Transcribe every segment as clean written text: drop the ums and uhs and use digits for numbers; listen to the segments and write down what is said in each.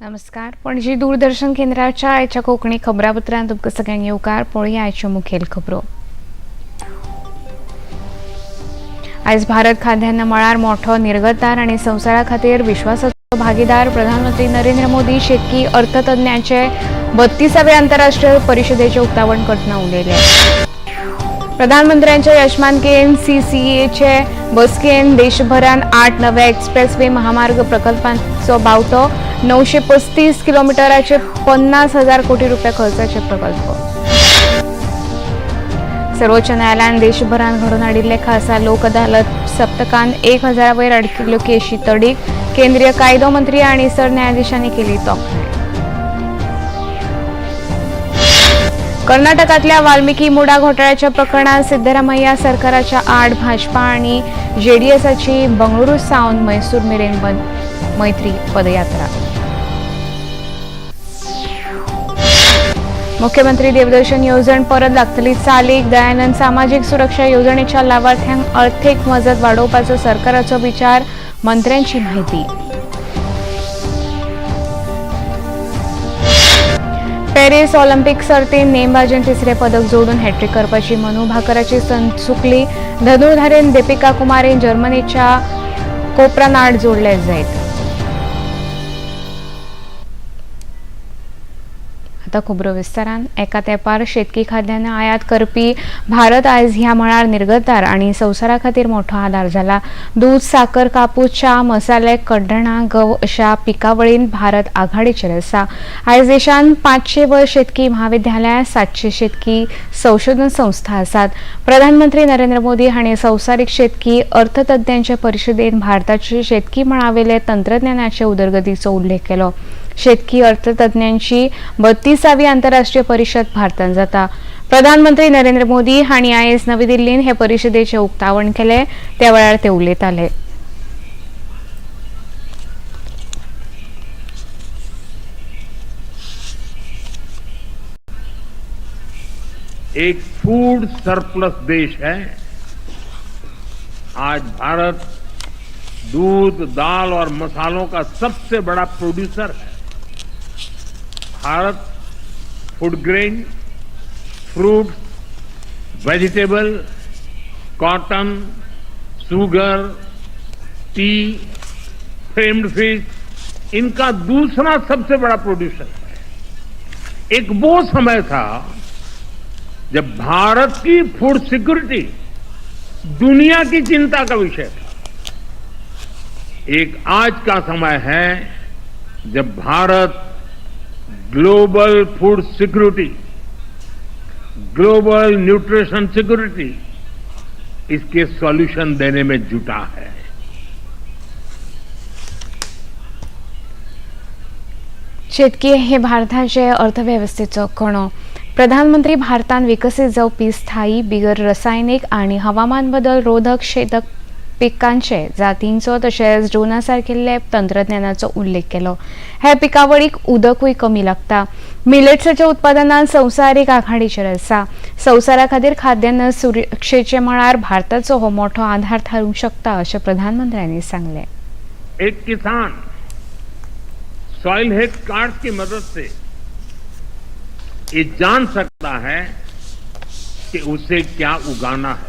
नमस्कार, पणजी दूरदर्शन केंद्राच्या आयच्या कोंकणी खबरापत्रांत तुमकां सगळ्यांक येवकार. पळोवया आयच्यो मुखेल खबरो. आयज भारत खाद्यान्न मळार मोठो निर्गतदार आनी संवसारा खातीर विश्वासाचो भागीदार. प्रधानमंत्री नरेंद्र मोदी शेतकी अर्थतज्ञांचे 32व्या आंतरराष्ट्रीय परिशदेचें उक्तावण करतना उलयले. प्रधानमंत्र्यांच्या यजमानकेन सीसीएचे बसकेन देशभरान 8 नव्या एक्सप्रेसवे महामार्ग प्रकल्पांचो बावटो. 935 किलोमिटराचे 50,000 कोटी रुपया खर्चाचे प्रकल्प. सर्वोच्च न्यायालयान देशभरान घडोवन हाडिल्ले खासा लोक अदालत सप्तकान 1000 वयर अडकिल्ल्यो केशी तडीक. केंद्रीय कायदो मंत्री आनी सरन्यायाधीशांनी केली तोखणाय. कर्नाटकातल्या वाल्मिकी मुडा घोटाळ्याच्या प्रकरणात सिद्धरामय्या सरकाराच्या आड भाजपा आणि जेडीएसची बंगळुरू सावन म्हैसूर मेरेन मैत्री पदयात्रा. मुख्यमंत्री देवदर्शन येवजण परत लागतली चालीक. दयानंद सामाजीक सुरक्षा येवजणेच्या लावार्थ्यांक अर्थीक मजत वाडोवपाचो सरकाराचो विचार, मंत्र्यांची माहिती. पॅरिस ऑलिम्पिक सर्तीन नेमबाजीन तिसरे पदक जोडून हॅट्रिक करपाची मनू भाकराची संद चुकली. धनुर्धारीन दीपिका कुमारीन जर्मनीच्या कोपरानाड जोडले जायत. आता खबरो विस्तारान. एका तेंपार शेतकी खाद्यान्न आयात करपी भारत आयज ह्या मळार निर्गतदार आनी संवसारा खातीर मोठो आदार जाला. दूद, साकर, कापूस, च्या, मसाले, कड्डणां, गंव अशा पिकावळीन भारत आघाडीचेर आसा. आयज देशांत 500 वर शेतकी म्हाविद्यालयां, 700 शेतकी संशोधन संस्था आसात. प्रधानमंत्री नरेंद्र मोदी हांणी संवसारीक शेतकी अर्थतज्ञांचे परिशदेन भारताचे शेतकी मळावेले तंत्रज्ञानाचे उदरगतीचो उल्लेख केलो. शेतकी अर्थतज्ञांची 32वी आंतरराष्ट्रीय परिषद भारतांत जाता. प्रधानमंत्री नरेंद्र मोदी हांणी आयज नवी दिल्लीन हे परिशदेचें उक्तावण केलें. त्या वेळार ते उलयताले. एक फूड सरप्लस देश है. आज भारत दूध, दाल और मसालों का सबसे बड़ा प्रोड्यूसर है. Bharat food grain, fruits, vegetable, cotton, sugar, tea, farmed fish, इनका दूसरा सबसे बड़ा प्रोड्यूसर है. एक वो समय था जब भारत की फूड सिक्योरिटी दुनिया की चिंता का विषय था. एक आज का समय है जब Bharat global food security, global nutrition security, इसके सॉल्यूशन देने में जुटा है. शेतकी हे भारताचे अर्थवेवस्थेचो कणो. प्रधानमंत्री भारतान विकसीत जावपी स्थायी, बिगर रसायनीक आनी हवामान बदल रोधक शेतक पिकांचे जातींचो तशेंच ड्रोना सारकिल्ले तंत्रज्ञानाचो उल्लेख केलो. हे पिकावळीक उदकूय कमी लागता. मिलेट्साच्या उत्पादनान संवसारीक आघाडीचेर आसा. संवसारा खातीर खाद्यान्न सुरक्षेचे मळार भारताचो हो मोठो आधार थारूंक शकता अशें प्रधानमंत्र्यांनी सांगलें. एक किसान सॉइल हेल्थ कार्ड की मदद से ये जान सकता है कि उसे क्या उगाना है.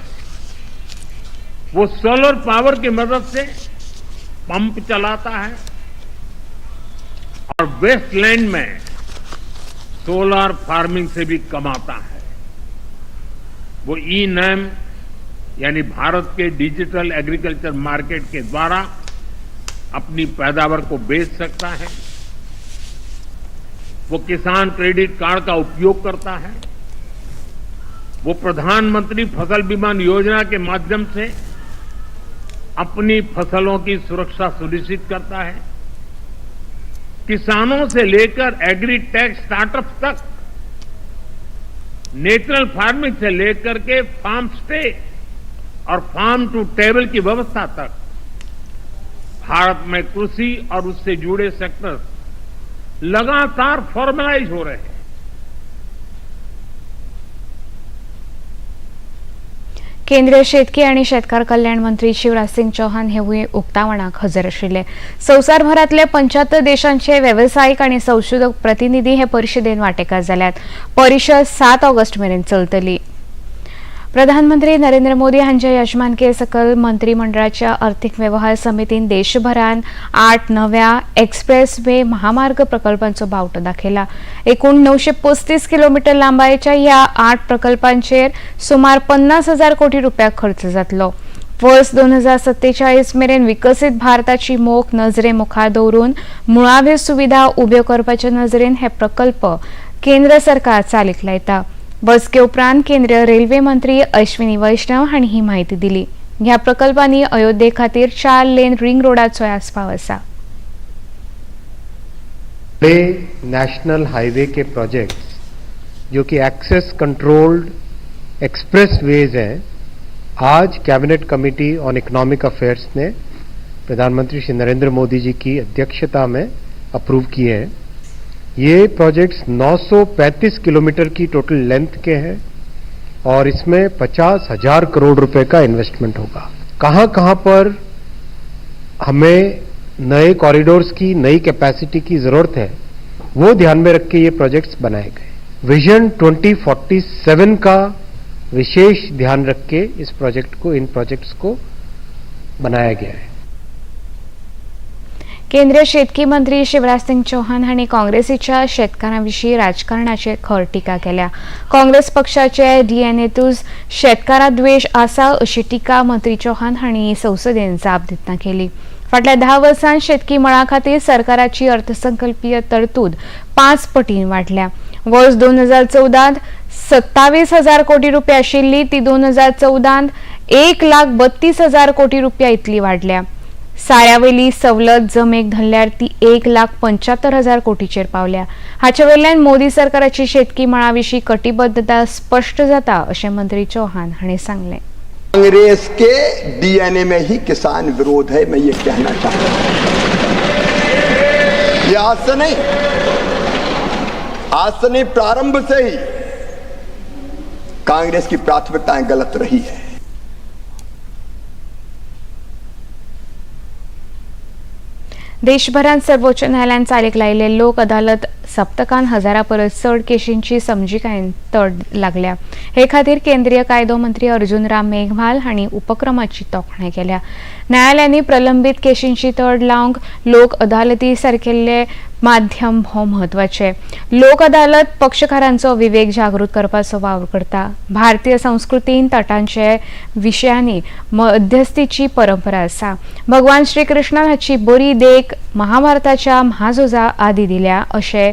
वो सोलर पावर की मदद से पंप चलाता है और वेस्टलैंड में सोलर फार्मिंग से भी कमाता है. वो ई नैम यानी Bharat K digital agriculture market K द्वारा अपनी पैदावार को बेच सकता है. वो किसान क्रेडिट कार्ड का उपयोग करता है. वो प्रधानमंत्री फसल बीमा योजना के माध्यम से अपनी फसलों की सुरक्षा सुनिश्चित करता है. किसानों से लेकर एग्री टेक स्टार्टअप तक, नेचुरल फार्मिंग से लेकर के फार्म स्टे और फार्म टू टेबल की व्यवस्था तक, भारत में कृषि और उससे जुड़े सेक्टर लगातार फॉर्मलाइज हो रहे हैं. केंद्रीय शेतकी आनी शेतकार कल्याण मंत्री शिवराज सिंग चौहान हेवूय उक्तावणाक हजर आशिल्ले. संवसारभरांतले 75 देशांचे वेवसायीक आनी संशोधक प्रतिनिधी हे परिशदेन वांटेकार जाल्यात. परिशद 7 ऑगस्ट मेरेन चलतली. प्रधानमंत्री नरेंद्र मोदी हांच्या यजमानके सकल मंत्रिमंडळाच्या अर्थीक वेव्हार समितीन देशभरान 8 नव्या एक्सप्रेस वे महामार्ग प्रकल्पांचो बावटो दाखयला. एकूण 935 किलोमीटर लांबायेच्या ह्या 8 प्रकल्पांचेर सुमार 50,000 कोटी रुपया खर्च जातलो. वर्स 2047 मेरेन विकसीत भारताची मोख नजरे मुखार दवरून मुळाव्यो सुविधा उब्यो करपाच्या नजरेन हे प्रकल्प केंद्र सरकार चालीक लायता. बसके उपरांत केंद्रीय रेल्वे मंत्री अश्विनी वैष्णव हांणी ही म्हायती दिली. ह्या प्रकल्पांनी अयोध्ये खातीर 4 लेन रिंग रोडाचो आस्पाव आसा. बड़े नेशनल हाईवे के प्रोजेक्ट्स जो कि एक्सेस कंट्रोल्ड एक्सप्रेस वेज हैं, आज cabinet committee on economic affairs ने प्रधानमंत्री श्री नरेंद्र मोदी जी की अध्यक्षता में अप्रूव किए हैं। ये प्रोजेक्ट्स 935 किलोमीटर की टोटल लेंथ के हैं और इसमें 50,000 करोड़ रुपए का इन्वेस्टमेंट होगा। कहां कहां पर हमें नए कॉरिडोर्स की, नई कैपेसिटी की जरूरत है, वो ध्यान में रख के ये प्रोजेक्ट्स बनाए गए। विजन 2047 का विशेष ध्यान रख के इस प्रोजेक्ट को, इन प्रोजेक्ट्स को बनाया गया है। केंद्रीय शेतकी मंत्री शिवराज सिंग चौहान हांणी काँग्रेसीच्या शेतकारां विशीं राजकारणाचेर खर टिका केल्या. काँग्रेस पक्षाचे डीएनएतूच शेतकारां द्वेश आसा अशी टिका मंत्री चौहान हांणी संसदेन जाप दितना केली. फाटल्या 10 वर्सांत शेतकी मळा खातीर सरकाराची अर्थसंकल्पीय तरतूद 5 पटीन वाडल्या. वर्स 2014 27,000 कोटी रुपया आशिल्ली ती 2014 1,32,000 कोटी रुपया इतली वाडल्या. साऱ्यावयली सवलत जमेक धरल्यार ती 1,75,000 कोटीचेर पावल्या. हाचे वयल्यान मोदी सरकाराची शेतकी मळा विशीं कटिबद्धता स्पश्ट जाता अशें मंत्री चौहान हांणी सांगलें. कांग्रेस के डीएनए में ही किसान विरोध है, मैं ये कहना चाहता हूं। ये आज से नहीं, आज से नहीं, प्रारंभ से ही कांग्रेस की प्राथमिकताएं गलत रही है। देशभरात सर्वोच्च न्यायालयान चालीक लायिल्ले लोक अदालत सप्तकान हजारा परस चड केशींची समजिकायेन तड लागल्या. हे खातीर केंद्रीय कायदो मंत्री अर्जुन राम मेघवाल हांणी उपक्रमाची तोखणाय केल्या. न्यायालयांनी प्रलंबीत केशींची तड लावंक लोक अदालती सारकेल्ले माध्यम भोव म्हत्वाचे. लोक अदालत पक्षकारांचो विवेक जागृत करपाचो वावर करता. भारतीय संस्कृतीन तटांचे विशयांनी मध्यस्थीची परंपरा आसा. भगवान श्रीकृष्णान हाची बरी देख महाभारताच्या महाझुजा आदी दिल्या अशें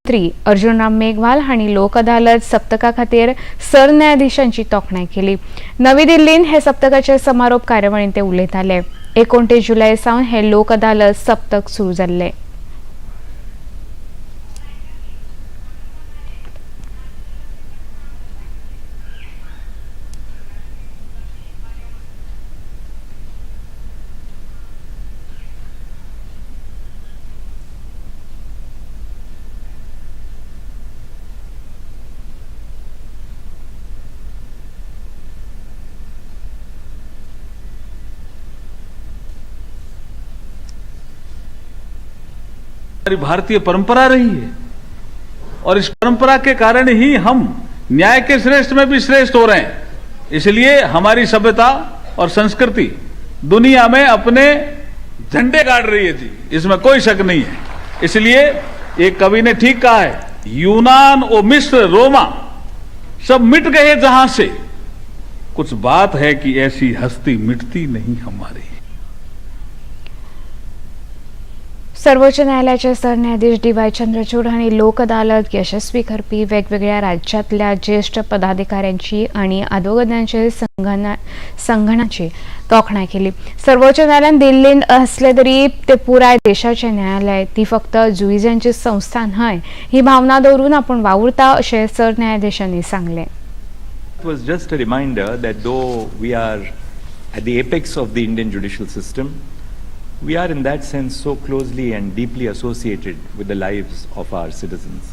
मंत्री अर्जुन राम मेघवाल हांणी लोक अदालत सप्तका खातीर सरन्यायाधीशांची तोखणाय केली. नवी दिल्लीन हे सप्तकाचे समारोप कार्यावळींत ते उलयताले. 29 जुलय सावन हे लोक अदालत सप्तक सुरू जाल्ले. हमारी भारतीय परंपरा रही है और इस परंपरा के कारण ही हम न्याय के श्रेष्ठ में भी श्रेष्ठ हो रहे हैं। इसलिए हमारी सभ्यता और संस्कृति दुनिया में अपने झंडे गाड़ रही है जी, इसमें कोई शक नहीं है। इसलिए एक कवि ने ठीक कहा है, यूनान और मिस्र रोमा सब मिट गए जहां से, कुछ बात है कि ऐसी हस्ती मिटती नहीं हमारी। सर्वोच्च न्यायालयाचे सरन्यायाधीश डी वाय चंद्रचूड हांणी लोक अदालत यशस्वी करपी वेगवेगळ्या राज्यांतल्या ज्येश्ठ पदाधिकाऱ्यांची आनी आदवोगादांचे संघटनांची तोखणाय केली. सर्वोच्च न्यायालयान दिल्लींत आसले तरी ते पुराय देशाचे न्यायालय, ती फक्त जुईजांची संस्था न्हय ही भावना दवरून आपूण वावुरता अशें सरन्यायाधीशांनी सांगलें. It was just a reminder that though we are at the apex of the Indian judicial system, we are in that sense so closely and deeply associated with the lives of our citizens.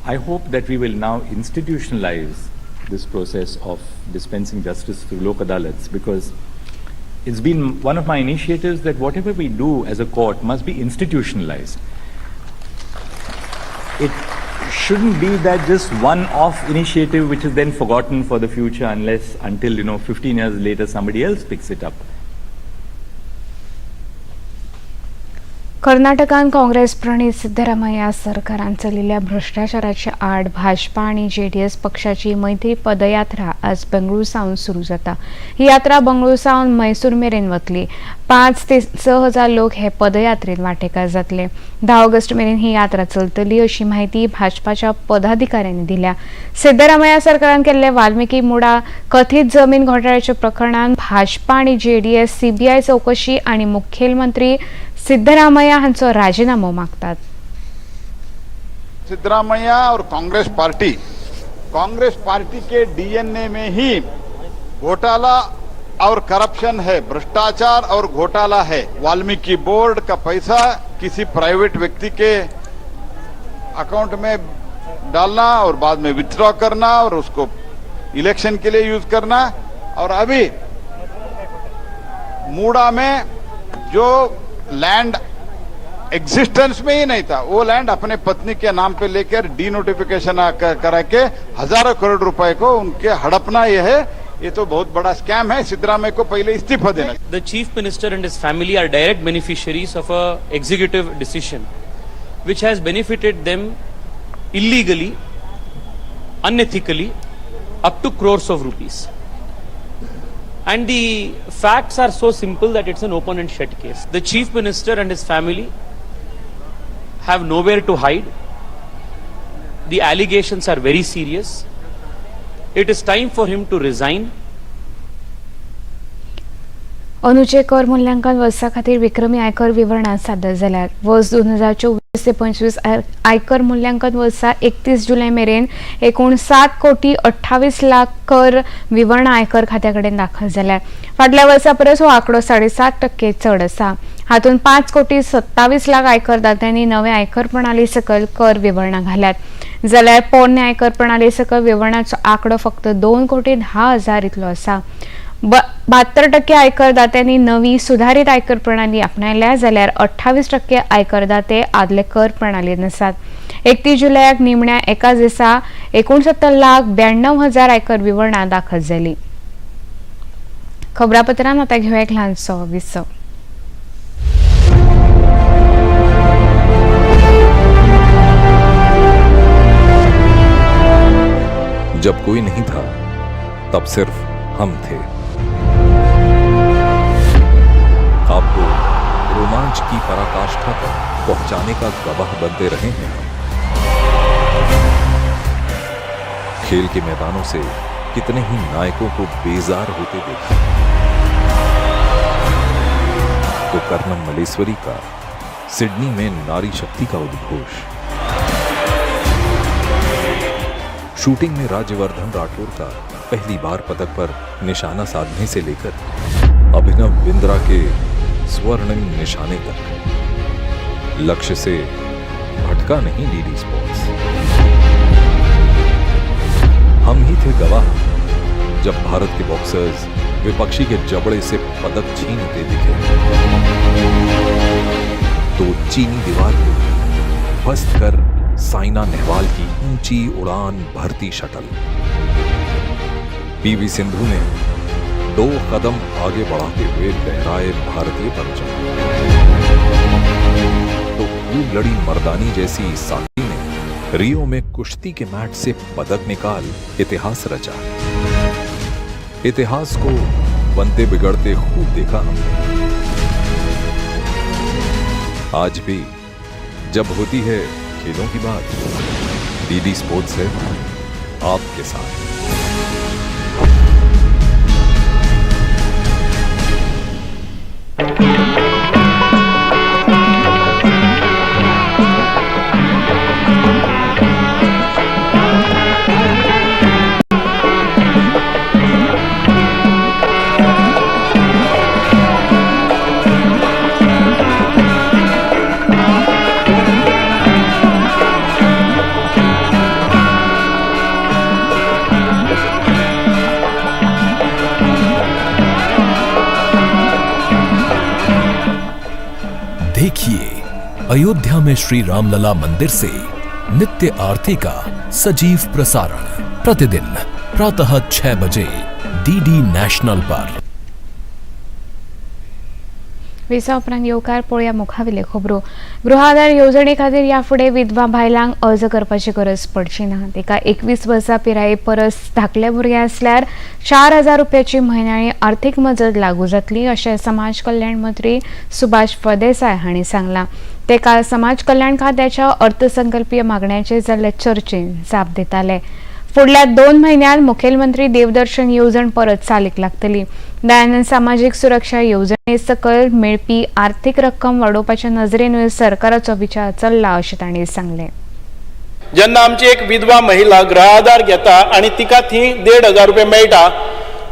I hope that we will now institutionalize this process of dispensing justice through Lok Adalats, because it's been one of my initiatives that whatever we do as a court must be institutionalized. It shouldn't be that just one-off initiative which is then forgotten for the future unless until 15 years later somebody else picks it up. कर्नाटकान काँग्रेस प्रणीत सिद्धरामय्या सरकारान चलिल्ल्या भ्रष्टाचाराच्या आड भाजपा आनी JDS पक्षाची मैत्री पदयात्रा आज बंगळूर सावन सुरू जाता. ही यात्रा बंगळूर सावन मैसूर मेरेन वतली. 5 ते 6 हजार लोक हे पदयात्रेन वांटेकार जातले. 10 ऑगस्ट मेरेन ही यात्रा चलतली अशी माहिती भाजपाच्या पदाधिकाऱ्यांनी दिल्या. सिद्धरामय्या सरकारान केल्ले वाल्मिकी मुडा कथीत जमीन घोटाळ्याच्या प्रकरणान भाजपा आनी जेडीएस सीबीआय चौकशी आनी मुखेलमंत्री सिद्धरामय्या हांचो राजीनामो मागतात. सिद्धरामय्या और कांग्रेस पार्टी के डीएनए में ही घोटाला और करप्शन है, भ्रष्टाचार और घोटाला है. वाल्मीकि बोर्ड का पैसा किसी प्राइवेट व्यक्ति के अकाउंट में डालना और बाद में विथड्रॉ करना और उसको इलेक्शन के लिए यूज करना. और अभी मूडा में जो लैंड एग्जिस्टेंस में ही नहीं था, वो लैंड अपने पत्नी के नाम पे लेकर डी नोटिफिकेशन करा के हजारों करोड़ रुपए को उनके हड़पना, ये है, ये तो बहुत बड़ा स्कैम है. सिद्धरामय्या को पहले इस्तीफा देना. The chief minister and his family are direct beneficiaries of a executive decision which has benefited them illegally, unethically, up to crores of rupees. And the facts are so simple that it's an open and shut case. The chief minister and his family have nowhere to hide. The allegations are very serious. It is time for him to resign. अनुचे कर मूल्यांकन वर्सा खातीर विक्रमी आयकर विवरणां सादर जाल्यात. वर्स 2024 ते 25 आयकर मूल्यांकन वर्सा 31 जुलय मेरेन एकूण 7 कोटी 28 लाख कर विवरणां आयकर खात्या कडेन दाखल जाल्यात. फाटल्या वर्सा परस हो आंकडो 7.5% चड आसा. हातूंत 5 कोटी 27 लाख आयकरदात्यांनी नवे आयकर प्रणाली सकयल कर विवरणां घाल्यात, जाल्यार पोरणे आयकर प्रणाली सकयल विवरणाचो आंकडो फक्त 2 कोटी 10 हजार इतलो आसा. 72% आयकरदात्यांनी नवी सुधारित आयकर प्रणाली आपणायल्या, जाल्यार 28% आयकरदाते आदले कर प्रणालीन आसात. 31 जुलयाक निमण्या एकाच दिसा 69,92,000 आयकर विवरणां दाखल जाली. खबरापत्रान आतां घेवया एक ल्हानसो विसव. जब कोई नहीं था तब सिर्फ हम थे. आपको रोमांच की पराकाष्ठा तक पहुंचाने का गवाह बनते रहे हैं हम. खेल के मैदानों से कितने ही नायकों को बेजार होते देखा, तो कर्णम मल्लेश्वरी का सिडनी में नारी शक्ति का उद्घोष, शूटिंग में राज्यवर्धन राठौर का पहली बार पदक पर निशाना साधने से लेकर अभिनव बिंद्रा के स्वर्णिम निशाने तक, लक्ष्य से भटका नहीं डीडी स्पोर्ट्स. हम ही थे गवाह जब भारत के बॉक्सर्स विपक्षी के जबड़े से पदक छीनते दिखे, तो चीनी दीवार को ध्वस्त कर साइना नेहवाल की ऊंची उड़ान भरती शटल. पीवी सिंधु ने 2 कदम आगे बढ़ाते हुए लहराए भारतीय परचम, तो खूब लड़ी मर्दानी जैसी साथी ने रियो में कुश्ती के मैट से पदक निकाल इतिहास रचा. इतिहास को बनते बिगड़ते खूब देखा हमने. आज भी जब होती है खेलों की बात, डीडी स्पोर्ट्स है आपके साथ. अयोध्या में श्री रामलला मंदिर से नित्य आरती का सजीव प्रसारण प्रतिदिन प्रातः 6 बजे डीडी नेशनल पर। विसा उपरांत येवकार. पळोवया मुखावेल्यो खबरो. गृहाधार येवजणे खातीर ह्या फुडें विधवा बायलांक अर्ज करपाची गरज पडची ना. ताका 21 वर्सां पिराये परस धाकले भुरगे आसल्यार 4000 रुपयाची म्हयन्याळी आर्थीक मजत लागू जातली, अशें समाज कल्याण मंत्री सुभाष फळदेसाय हांणी सांगलां. ते काल समाज कल्याण खात्याच्या अर्थसंकल्पीय मागण्याचेर जाल्ले चर्चेत जाप दिताले. फुडल्या 2 म्हयन्यांत मुखेलमंत्री देवदर्शन येवजण परत चालीक लागतली. दयानंद सामाजीक सुरक्षा येवजणे सकयल मेळपी आर्थीक रक्कम वाडोवपाच्या नजरेनूय सरकाराचो विचार चल्ला, अशें तांणी सांगलें. जेन्ना आमची एक विधवा महिला गृह घेता आनी तिका थंय 1500 रुपया मेळटा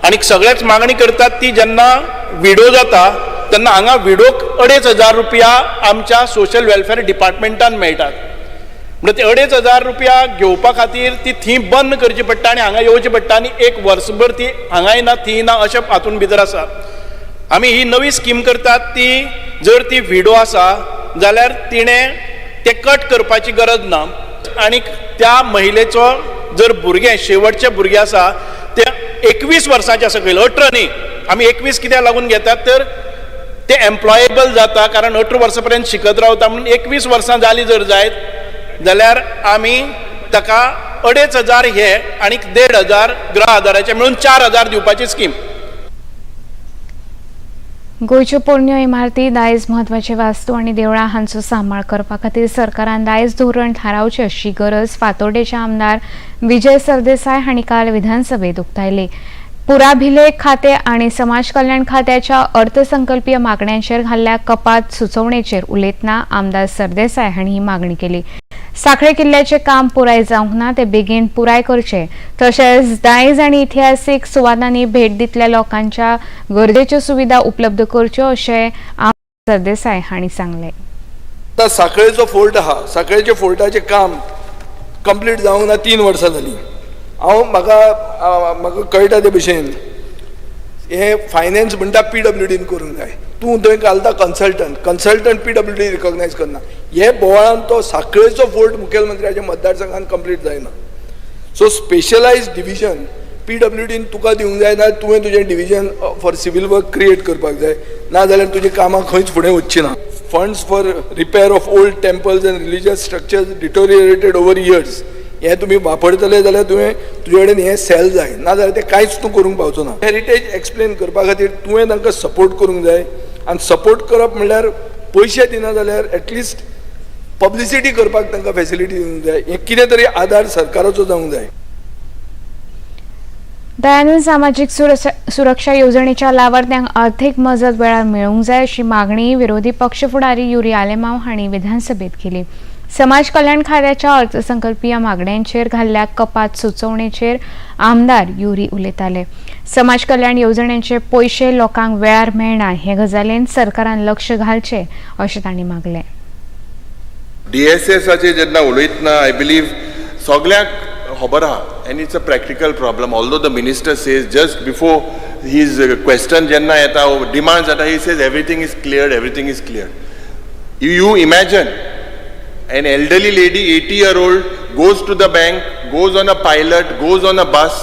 आनी सगळेच मागणी करतात, ती जेन्ना विडो जाता तेन्ना हांगा विडोक 2500 रुपया आमच्या सोशल वेलफेअर डिपार्टमेंटान मेळटात. म्हणटा ते 2500 रुपया घेवपा खातीर ती थंय बंद करची पडटा आनी हांगा येवची पडटा आनी एक वर्सभर ती हांगाय ना, थंय ना, अशें हातून भितर आसा. आमी ही नवी स्कीम करतात, ती जर ती विडो आसा जाल्यार तिणें तें कट करपाची गरज ना आनी त्या महिलेचो जर भुरगें, शेवटचें भुरगें आसा, तें 21 वर्सांचें सकयल, 18 न्ही. आमी 21 कित्याक लागून घेतात तर ते एम्प्लॉयेबल जाता, कारण 18 वर्सां पर्यंत शिकत रावता म्हणून. 21 वर्सां जालीं जर जायत जाल्यार आमी ताका 2500 हे आनी 1500 गृह आधाराचे मेळून 4000 दिवपाची स्कीम. गोंयच्यो पोरण्यो इमारती, दायज म्हत्वाचे वास्तू आनी देवळां हांचो सांबाळ करपा खातीर सरकारान दायज धोरण थारावचें, अशी गरज फातोर्डेचे आमदार विजय सरदेसाय हांणी काल विधानसभेत उक्तायली. पुराभिलेख खातें आनी समाज कल्याण खात्याच्या अर्थसंकल्पीय मागण्यांचेर घाल्ल्या कपात सुचोवणेचेर उलयतना आमदार सरदेसाय हांणी ही मागणी केली. साखळे किल्ल्याचें काम पुराय जावंक ना, ते बेगीन पुराय करचे, तशेंच दायज आनी इतिहासीक सुवातांनी भेट दितल्या लोकांच्या गरजेच्यो सुविधा उपलब्ध करच्यो, अशें आमदार सरदेसाय हांणी सांगलें. आतां साखळेचो फोर्ट आहा. साखळेच्या फोर्टाचें काम कंप्लीट जावंक ना, 3 वर्सां जालीं. हांव म्हाका म्हाका कळटा ते भशेन हें फायनान्स म्हणटा पीडब्ल्यूडीन करूंक जाय. तूं थंय घालता कन्सल्टंट, कन्सल्टंट पीडब्ल्यूडी रिकॉग्नायज करना. हे बोवाळान तो साखळेचो फोर्ट मुखेलमंत्र्याच्या मतदारसंघान कंप्लीट जायना. सो स्पेशलायज डिविजन पीडब्ल्यूडीन तुका दिवंक जाय ना तुवें तुजें division for civil work create करपाक जाय, ना जाल्यार तुजी कामां खंयच फुडें वचची ना. Funds for repair of old temples and religious structures deteriorated over years, हें तुमी वापरतले जाल्यार तुवें तुजे कडेन हें सेल जाय, ना जाल्यार तें कांयच तूं करूंक पावचो ना. हेरिटेज एक्सप्लेन करपा खातीर तुवें तांकां सपोर्ट करूंक जाय आनी सपोर्ट करप म्हणल्यार पयशे दिना जाल्यार एटलिस्ट पब्लिसिटी करपाक तांकां फेसिलिटी दिवंक जाय. हें कितें तरी आदार सरकाराचो जावंक जाय. दयानंद सामाजीक सुरक्षा येवजणेच्या लावार्थ्यांक आर्थीक मजत वेळार मेळूंक जाय, अशी मागणी विरोधी पक्ष फुडारी युरी आलेमाव हांणी विधानसभेत केली. समाज कल्याण खात्याच्या अर्थसंकल्पीय मागण्यांचेर घाल्ल्या कपात सुचोवणेचेर आमदार युरी उलयताले. समाज कल्याण येवजण्यांचे पयशे लोकांक वेळार मेळना, हे गजालीन सरकारान लक्ष घालचें, अशें तांणी मागलें. डीएसएसाचे जेन्ना उलयतना, I believe सगळ्यांक खबर आहा and it's a practical problem. Although the minister says just before his question जेन्ना येता, डिमांड जाता, he says everything is cleared, everything is cleared. You imagine an elderly lady, 80-year-old, goes to the bank, goes on a pilot, goes on a bus,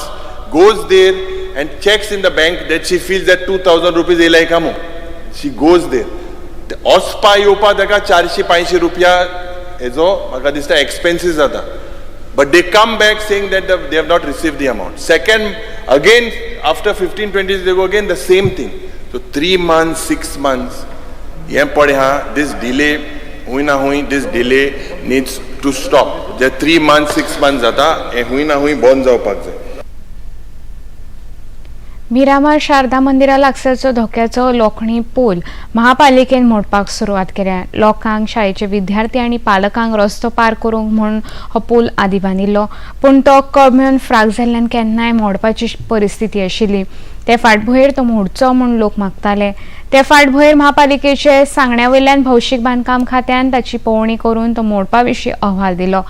goes there and checks in the bank that she feels that 2000 rupees येयला कामो. She goes there. वचपा येवपा ताका 400-500 रुपया हेजो म्हाका दिसता expenses जाता, but they come back saying that they have not received the amount. Second, again after 15-20 they go again, the same thing. So 3 months, 6 months हें पळय हा. दीस डिले हुंय ना हुंय, this delay needs to stop. J 3 months, 6 months जाता, हें हुंय ना हुंय बंद जावपाक जाय. मिरामार शारदा मंदिरा लागसारचो धोक्याचो लोखणी पूल महापालिकेन मोडपाक सुरवात केल्या. लोकांक, शाळेचे विद्यार्थी आनी पालकांक रस्तो पार करूंक म्हूण हो पूल आदी बांदिल्लो, पूण तो कळमेवन फ्राक जाल्ल्यान केन्नाय मोडपाची परिस्थिती आशिल्ली. ते फाटभुंयेर तो मोडचो म्हूण लोक मागताले. ते फाटभुंयेर महापालिकेचे सांगण्या वयल्यान भौशीक बांदकाम खात्यान ताची पळोवणी करून तो मोडपा विशीं अहवाल दिलो.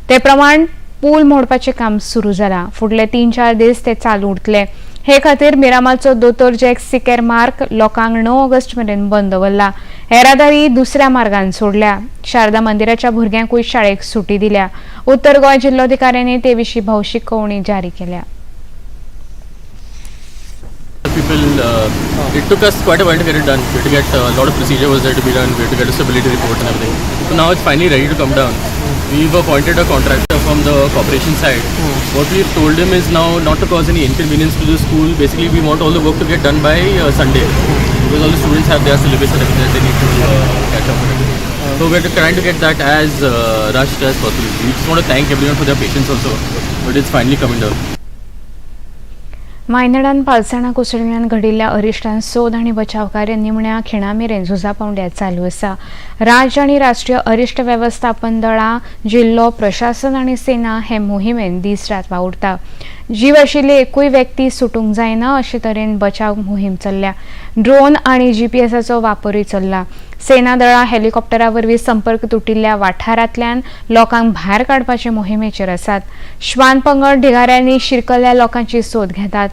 ते प्रमाण पूल मोडपाचें काम सुरू जालां. फुडले 3-4 दीस ते चालू उरतले. हे खातीर मिरामारचो दोतोर जॅक सिकेर मार्ग लोकांक 9 ऑगस्ट मेरेन बंद दवरला. येरादारी दुसऱ्या मार्गान सोडल्या. शारदा मंदिराच्या भुरग्यांकूय शाळेक सुटी दिल्या. उत्तर गोंय जिल्लोधिकाऱ्यांनी ते विशीं भौशीक कळोवणी जारी केल्या. People, it took us quite a while to get it done. We had to get a lot of procedure was there to be done. We had to get a stability report and everything. So now it's finally ready to come down. We've appointed a contractor from the corporation side. What we've told him is now not to cause any inconvenience to the school. Basically, we want all the work to get done by Sunday, because all the students have their syllabus and everything that they need to catch up with. So we're trying to get that as rushed as possible. We just want to thank everyone for their patience also, but it's finally coming down. वायनाडान पालसणां कोसळिल्ल्यान घडिल्ल्या अरिश्टान सोद आनी बचाव कार्य निमण्या खिणा मेरेन झुजा पावंड्यार चालू आसा. राज्य आनी राष्ट्रीय अरिश्ट वेवस्थापन दळां, जिल्लो प्रशासन आनी सेना हे मोहिमेन दीस रात वावुरता. जीव आशिल्ली एकूय व्यक्ती सुटूंक जायना अशे तरेन बचाव मोहीम चल्ल्या. ड्रोन आनी जीपीएसाचो वापरूय चल्ला. सेना दळां हेलिकॉप्टरा वरवीं संपर्क तुटिल्ल्या वाठारांतल्यान लोकांक भायर काडपाचे मोहिमेचेर आसात. श्वान पंगड ढिगाऱ्यांनी शिरकल्ल्या लोकांची सोद घेतात.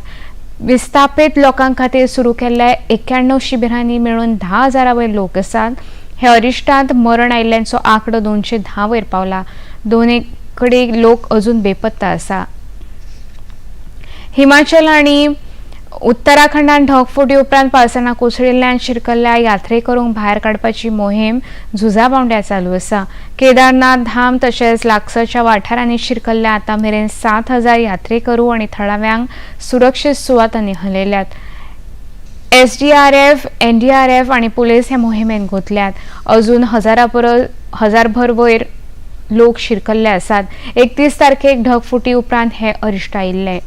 विस्थापीत लोकां खातीर सुरू केल्ल्या 91 शिबिरांनी मेळून 10,000 वयर लोक आसात. हे अरिश्टांत मरण आयिल्ल्यांचो आंकडो 210 वयर पावला. दोन कडेन लोक अजून बेपत्ता आसा. हिमाचल आनी उत्तराखंडान ढगफुटी उपरांत पालसणां कोसळिल्ल्यान शिरकल्ल्या यात्रेकरूंक भायर काडपाची मोहीम झुजा पावंड्यार चालू आसा. केदारनाथ धाम तशेंच लागसरच्या वाठारांनी शिरकल्ल्या आतां मेरेन 7,000 यात्रेकरू आनी थळाव्यांक सुरक्षीत सुवातांनी हलयल्यात. एसडीआरएफ, एनडीआरएफ आनी पुलीस हे मोहिमेन गुंतल्यात. अजून हजारभर वयर लोक शिरकल्ले आसात. 31 तारखेक ढगफुटी उपरांत हे अरिश्ट आयिल्लें.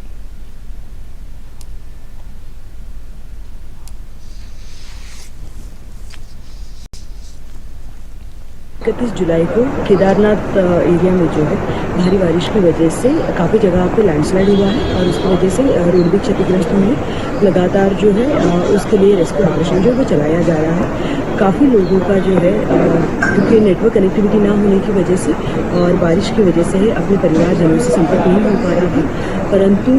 31 जुलाई को केदारनाथ एरिया में जो है भारी बारिश की वजह से काफ़ी जगह पे लैंडस्लाइड हुआ है और उसकी वजह से रोड भी क्षतिग्रस्त हुई है। लगातार जो है उसके लिए रेस्क्यू ऑपरेशन जो है वो चलाया जा रहा है। काफ़ी लोगों का जो है क्योंकि नेटवर्क कनेक्टिविटी ना होने की वजह से और बारिश की वजह से अपने परिवारजनों से संपर्क नहीं हो पा रहा था, परंतु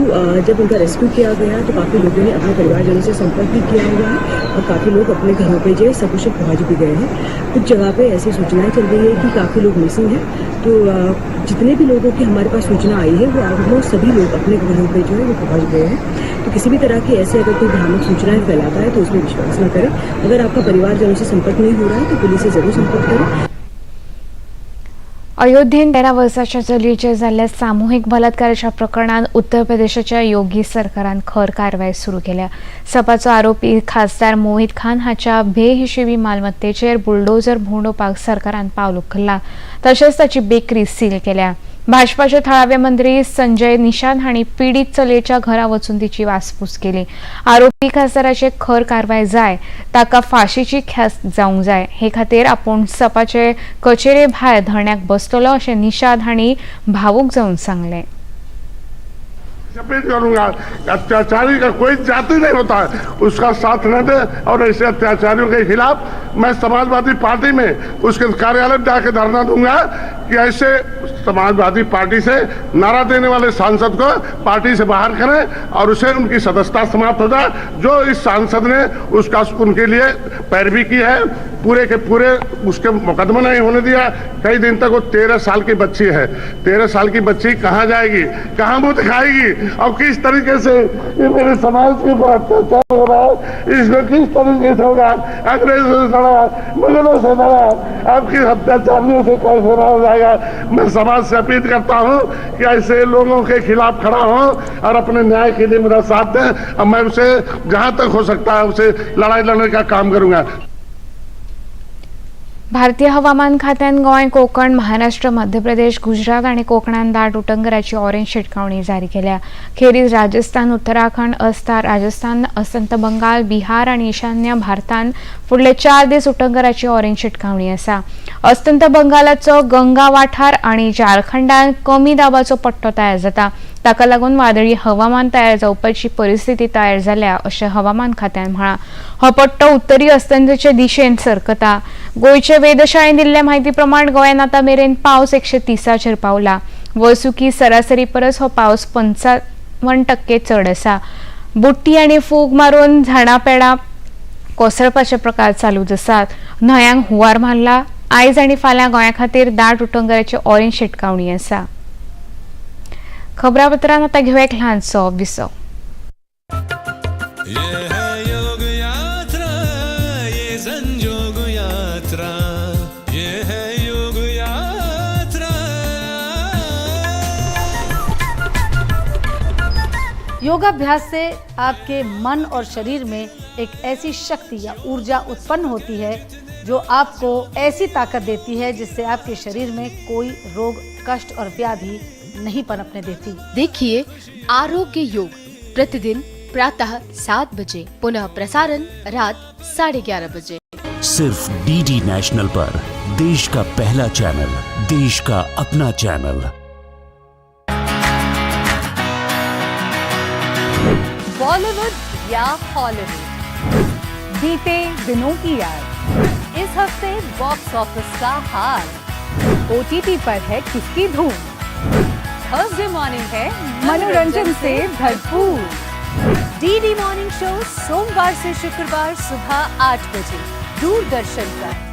जब उनका रेस्क्यू किया गया तो काफ़ी लोगों ने अपने परिवारजनों से संपर्क भी किया हुआ है और काफ़ी लोग अपने घरों पे जो है सकुशल पहुँच भी गए हैं। कुछ जगह पे ऐसी सूचनाएं चल रही है कि काफ़ी लोग मिसिंग हैं, तो जितने भी लोगों की हमारे पास सूचना आई है वो ऑलमोस्ट सभी लोग अपने घरों पे जो है वो पहुँच गए हैं। तो किसी भी तरह की ऐसे अगर कोई भ्रामक सूचनाएँ फैलाता है तो उसमें विश्वास न करें। अगर आपका परिवारजनों से संपर्क नहीं हो रहा है तो पुलिस से ज़रूर संपर्क करें। अयोध्येन 13 वर्साच्या चलयेचेर जाल्ल्या सामुहीक बलात्काराच्या प्रकरणांत उत्तर प्रदेशाच्या योगी सरकारान खर कारवाय सुरू केल्या. सपाचो आरोपी खासदार मोहित खान हाच्या बेहिशेबी मालमत्तेचेर बुलडोजर भोंवडोवपाक सरकारान पावल उखल्ला. तशेंच ताची बेकरी सील केल्या. भाजपाचे थळावे मंत्री संजय निषाद हांणी पीडित चलयेच्या घरा वचून तिची वासपूस केली. आरोपी खासदाराचेर खर कारवाय जाय, ताका फाशीची ख्यास्त जावंक जाय, हे खातीर आपूण सपाचे कचेरे भायर धरण्याक बसतलो अशें निषाद हांणी भावूक जावन सांगलें. अपील करूंगा, अत्याचारी का कोई जाति नहीं होता है, उसका साथ न दे और ऐसे अत्याचारियों के खिलाफ मैं समाजवादी पार्टी में उसके कार्यालय में जाके धरना दूंगा कि ऐसे समाजवादी पार्टी से नारा देने वाले सांसद को पार्टी से बाहर करें और उसे उनकी सदस्यता समाप्त हो जाए। जो इस सांसद ने उसका उनके लिए पैरवी की है, पूरे के पूरे उसके मुकदमा नहीं होने दिया। कई दिन तक वो 13 साल की बच्ची है, 13 साल की बच्ची कहाँ जाएगी, कहाँ मुँह दिखाएगी और किस तरीके से ये मेरे समाज के ऊपर अत्याचार हो रहा है, इसमें किस तरीके से होगा। अंग्रेजों से लड़ा, मुगलों से लड़ा, आपकी अत्याचारियों से कैसे लड़ा जाएगा। मैं समाज से अपील करता हूँ कि ऐसे लोगों के खिलाफ खड़ा हो और अपने न्याय के लिए मेरा साथ दें और मैं उसे जहाँ तक हो सकता है उसे लड़ाई लड़ने का काम करूँगा। भारतीय हवामान खात्यान गोंय, कोकण, महाराष्ट्र, मध्य प्रदेश, गुजरात आनी कोकणान दाट उटंगराची ऑरेंज शिटकावणी जारी केल्या. खेरीज राजस्थान, उत्तराखंड, अस्तार राजस्थान, अस्तंत बंगाल, बिहार आनी ईशान्य भारतान फुडले 4 दीस उटंगराची ऑरेंज शिटकावणी आसा. अस्तंत बंगालाचो गंगा वाठार आनी झारखंडान कमी दाबाचो पट्टो तयार जाता, ताका लागून वादळी हवामान तयार जावपाची परिस्थिती तयार जाल्या अशें हवामान खात्यान म्हळां. हो पट्टो उत्तरी अस्तंतेचे दिशेन सरकता. गोंयचे वेधशाळेन दिल्ले म्हायती प्रमाण गोंयांत आतां मेरेन पावस 130चेर पावला. वर्सुकी सरासरी परस हो पावस 55% चड आसा. बुट्टी आनी फूग मारून झाडां पेडां कोसळपाचे प्रकार चालूच आसात. न्हंयांक हुंवार मारला. आयज आनी फाल्यां गोंया खातीर दाट उटंगराची ऑरेंज शिटकावणी आसा. खबरापत्रान आतां घेवया एक ल्हानसो विसव. योगाभ्यास से आपके मन और शरीर में एक ऐसी शक्ति या ऊर्जा उत्पन्न होती है जो आपको ऐसी ताकत देती है जिससे आपके शरीर में कोई रोग, कष्ट और व्याधि नहीं पनपने देती। देखिए आरोग्य योग प्रतिदिन प्रातः 7 बजे, पुनः प्रसारण रात 11:30 बजे। सिर्फ डीडी नेशनल पर देश का पहला चैनल, देश का अपना चैनल। बॉलीवुड या हॉलीवुड, बीते दिनों की याद, इस हफ्ते बॉक्स ऑफिस का हाल, ओटीटी पर है किसकी धूम, थर्सडे मॉर्निंग है मनोरंजन से भरपूर। डीडी मॉर्निंग शो सोमवार से शुक्रवार सुबह 8 बजे दूरदर्शन पर।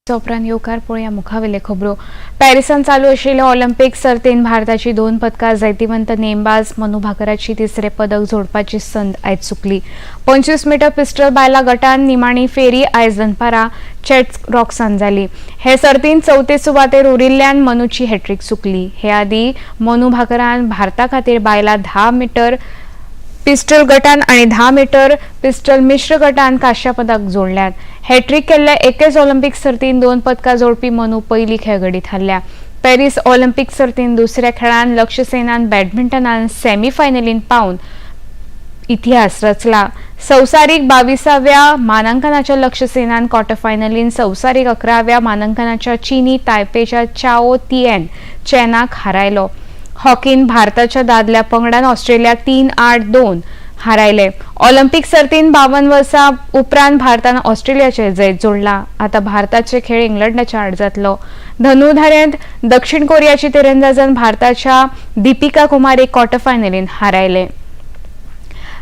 उपरांत येवकार पळोवया मुखावेले खबरो. पॅरिसान चालू आशिल्ल्या ऑलिम्पिक सर्तीन भारताची 2 पदकां जैतिवंत नेमबाज मनू भाकराची तिसरे पदक जोडपाची संद आयज चुकली. 25 मिटर पिस्टल बायला गटान निमाणी फेरी आयज दनपारा चेट रॉक्सान जाली. हे सर्तीन चवथे सुवातेर उरिल्ल्यान मनूची हॅट्रीक चुकली. हे आदी मनू भाकरान भारता खातीर बायला 10 मिटर पिस्टल गटान आणि 10 मिटर पिस्टल मिश्र गटान कांस्य पदक जोडल्यात. हॅट्रीक केल्ल्या एकेच ऑलिम्पिक सर्तीन 2 पदकां जोडपी मनू पयली खेळगडी थारल्या. पॅरीस ऑलिम्पिक सर्तीन दुसऱ्या खेळान लक्ष्य सेनान बॅडमिंटनान सेमीफायनलीन पावन इतिहास रचला. संवसारीक 22व्या मानांकनाच्या लक्ष्य सेनान क्वॉर्टर फायनलीन संवसारीक 11व्या मानांकनाच्या चीनी तायपेच्या चाओ तिएन चेनाक हारायलो. हॉकीन भारताच्या दादल्या पंगडान ऑस्ट्रेलिया 3-8-2 हारायले. ऑलिम्पिक सर्तीन 52 वर्सां उपरांत भारतान ऑस्ट्रेलियाचे जैत जोडला. आता भारताचे खेळ इंग्लंडाच्या आड जातलो. धनुधारेंत दक्षिण कोरियाची तिरंदाजान भारताच्या दीपिका कुमारी क्वॉर्टर फायनलीन हारायले.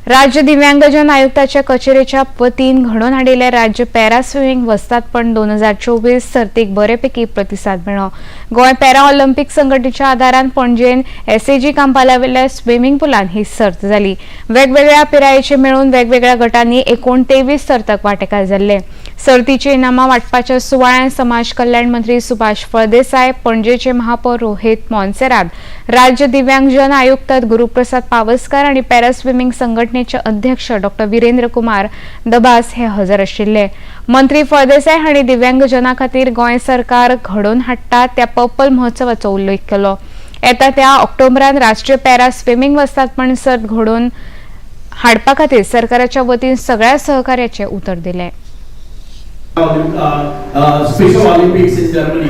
राज्य दिव्यांगजन आयुक्ताच्या कचेरेच्या वतीन घडोवन हाडिल्ल्या राज्य पॅरा स्विमिंग वस्तादपण 2024 सर्तीक बरेपैकी प्रतिसाद मेळ्ळो. गोंय पॅरा ऑलिम्पिक संघटनेच्या आदारान पणजेन एसएजी कांपालावेल्या स्विमिंग पुलान ही सर्त जाली. वेगवेगळ्या पिरायेचे मेळून वेगवेगळ्या गटांनी एकूण 23 सर्तक वांटेकार जाल्ले. सर्तीची इनामां वांटपाच्या सुवाळ्यान समाज कल्याण मंत्री सुभाष फळदेसाय, पणजेचे महापौर रोहित मोन्सेरात, राज्य दिव्यांगजन आयुक्त गुरुप्रसाद पावसकर आणि पॅरा स्विमिंग संघटनेचे अध्यक्ष डॉक्टर वीरेंद्र कुमार दबास हे हजर आशिल्ले. मंत्री फळदेसाय हांणी दिव्यांगजना खातीर गोंय सरकार घडोवन हाडटा त्या पर्पल महोत्सवाचो उल्लेख केलो. येता त्या ऑक्टोबरान राष्ट्रीय पॅरा स्विमिंग वस्तादपण सर्त घडोवन हाडपा खातीर सरकाराच्या वतीन सगळ्या सहकार्याचे उतर दिले. Special Olympics in Germany.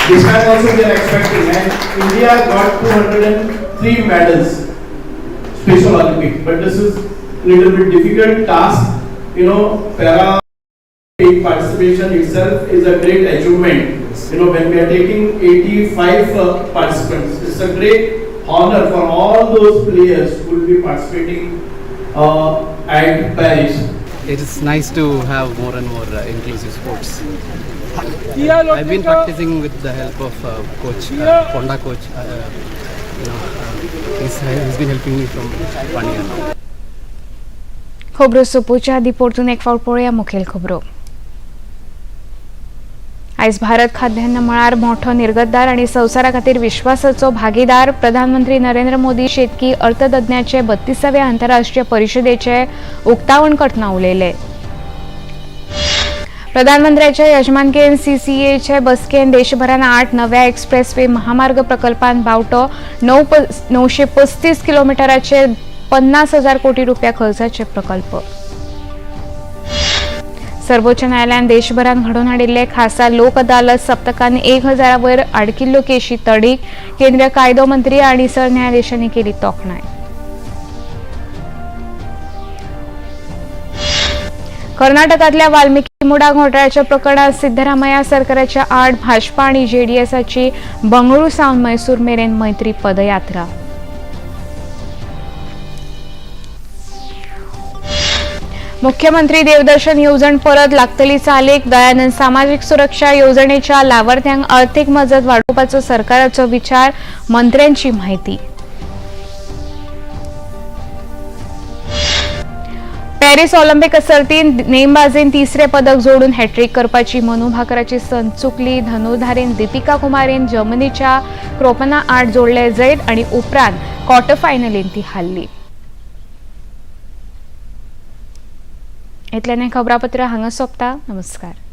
This time also we are expecting, and India got 203 medals, Special Olympics. But this is little bit difficult task. You know, para participation itself is a great achievement. You know, when we are taking 85 participants, it's a great honor for all those players who will be participating at Paris. It is nice to have more and more inclusive sports. I've been practicing with the help of coach, Ponda coach. He's been helping me from 1 year now. खबरो सोंपोवच्या आदी परतून एक फावट पळोवया मुखेल खबरो. आयज भारत खाद्यान्न मळार मोठो निर्गतदार आनी संवसारा खातीर विश्वासाचो भागीदार. प्रधानमंत्री नरेंद्र मोदी शेतकी अर्थतज्ञाचे 32व्या आंतरराष्ट्रीय परिशदेचे उक्तावण करतना उलयले. प्रधानमंत्र्याच्या यजमानकेन सीसीएचे बसकेन देशभरान 8 नव्या एक्सप्रेसवे महामार्ग प्रकल्पान बावटो 935 किलोमिटराचे 50,000 कोटी रुपया खर्चाचे प्रकल्प. सर्वोच्च न्यायालयान देशभरात घडोवन हाडिल्ले खासा लोक अदालत सप्तकान 1000 वयर आडकिल्ल्यो केशी तडीक केंद्रीय कायदो मंत्री आनी सरन्यायाधीशांनी केली तोखणाय. कर्नाटकांतल्या वाल्मिकी मुडा घोटाळ्याच्या प्रकरणात सिद्धरामय्या सरकाराच्या आड भाजपा आनी जेडीएसाची बंगळुरू सावन मैसूर मेरेन मैत्री पदयात्रा. मुख्यमंत्री देवदर्शन येवजण परत लागतली चालीक. दयानंद सामाजीक सुरक्षा येवजणेच्या लावार्थ्यांक अर्थीक मजत वाडोवपाचो सरकाराचो विचार, मंत्र्यांची माहिती. पॅरिस ऑलिम्पिक सर्तीन नेमबाजीन तिसरे पदक जोडून हॅट्रीक करपाची मनू भाकराची संद चुकली. धनुर्धारीन दीपिका कुमारीन जर्मनीच्या क्रोपना आड जोडले जैत आणि उपरांत क्वॉर्टर फायनलीन ती हारली. इतल्यान खबरापत्र हांगा सोंपता. नमस्कार.